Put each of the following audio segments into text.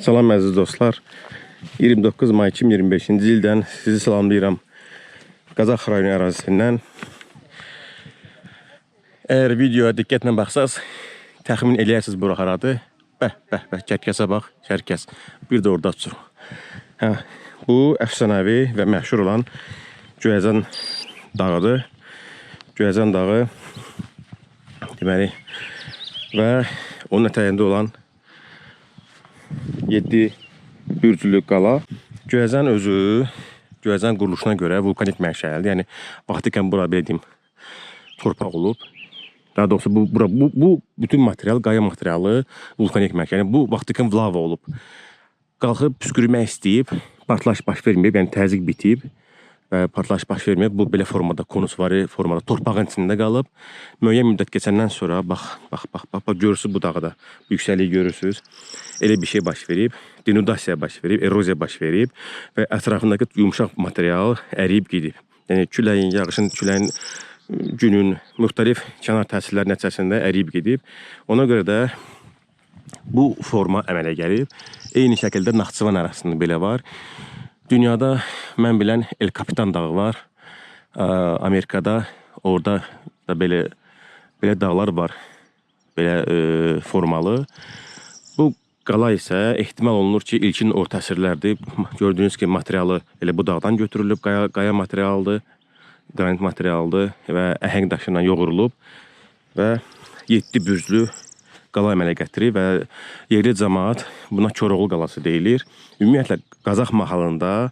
Salam əziz dostlar. 29 may 2025-ci ildən sizi salamlayıram. Qazax rayonu ərazisindən. Əgər videoya diqqətlə baxsaz, təxmin eləyərsiniz bura haradır. Bəh, bəh, bəh, Çərkəsə bax, Çərkəs. Bir də orada uçur. Hə, bu əfsanəvi və məşhur olan Göyəzən dağıdır. Göyəzən dağı deməli və onun ətəyində olan 7 bürclü qala. Göyəzən özü, Göyəzən quruluşuna görə vulkanik mənşəlidir. Yəni vaxtikən bura belə deyim, torpaq olub. Daha doğrusu bu bura bu bütün material, qaya materialı vulkanik mənşəli. Yəni bu vaxtikən lava olub. Qalxıb püskürmək istəyib, partlayış baş verməyib, yəni təzyiq bitib və partlayış baş verməyib. Bu belə formada, konusvari formada torpağın içində qalıb. Müəyyən müddət keçəndən sonra bax, bax, bax, bax, bax görürsüz bu dağı da. Yüksəkliyi görürsüz. Elə bir şey baş verib, denudasiya baş verib, eroziya baş verib və ətrafındakı yumşaq material əriyib gedib. Yəni küləyin, yağışın, küləyin, günün müxtəlif kənar təsirlər nəticəsində əriyib gedib. Ona görə də bu forma əmələ gəlib. Eyni şəkildə Naxçıvan ərazisində belə var. Dünyada mən bilən El Capitan dağı var. Amerikada orada da belə dağlar var. Belə formalı. Bu qala isə ehtimal olunur ki, ilkin orta əsrlərdir. Gördüyünüz kimi materialı elə bu dağdan götürülüb, qaya materialıdır, qranit materialıdır və əhəng daşı ilə yoğrulub və 7 bürclü qala əmələ gətirib və yerli cəmaət buna Koroğlu qalası deyilir. Ümumiyyətlə Qazax mahalında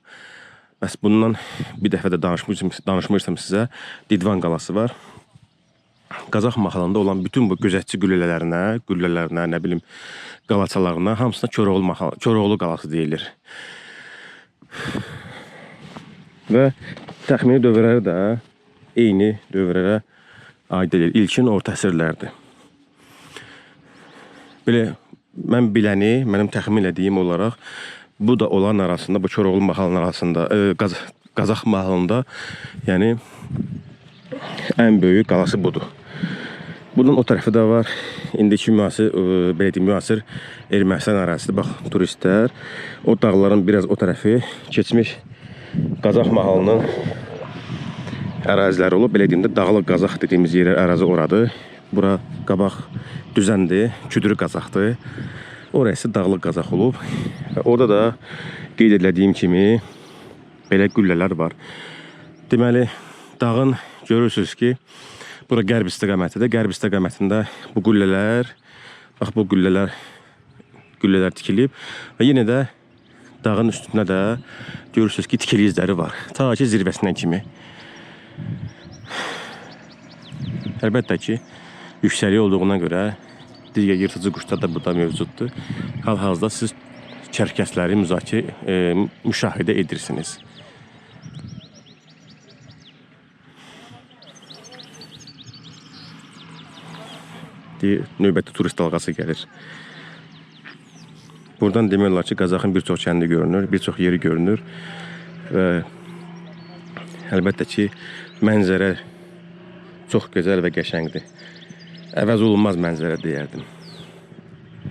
bəs bundan bir dəfə də danışmışdım sizə. Didvan qalası var. Qazax mahalında olan bütün bu gözətçi qüllələrinə, nə bilim, qalaçalarına hamısına Koroğlu qalası deyilir. Və təxmini dövrləri də eyni dövrlərə aid edilir. İlkin orta əsrlərdir. Belə mən biləni, mənim təxmin elədiyim olaraq bu da olan arasında, bu Koroğlu mahalının arasında, Qazax mahalında, yəni ən böyük qalası budur. Bunun o tərəfi də var. İndiki müasir, belə deyim, müasir Ermənistan ərazisi. Bax, turistlər. O dağların biraz o tərəfi keçmiş Qazax mahalının əraziləri olub. Belə deyim də, Dağlıq Qazax dediyimiz yer ərazi oradır. Bura qabaq düzəndir, Küdrü Qazaxdır. Orası Dağlıq Qazax olub. Və orada da qeyd elədiyim kimi belə qüllələr var. Deməli, dağın görürsünüz ki, bura qərb istiqamətidir. Qərb istiqamətində bu qüllələr, bax bu qüllələr tikilib və yenə də dağın üstündə də görürsünüz ki, tikili izləri var. Ta ki zirvəsinə kimi. Əlbəttə ki, yüksəklik olduğuna görə digər yırtıcı quşlar da burada mövcuddur. Hal-hazırda siz çərkəsləri müşahidə edirsiniz. Növbəti turist dalğası gəlir. Buradan demək olar ki, Qazaxın bir çox kəndi görünür, bir çox yeri görünür və əlbəttə ki, mənzərə çox gözəl və qəşəngdir. Əvəz olunmaz mənzərə deyərdim.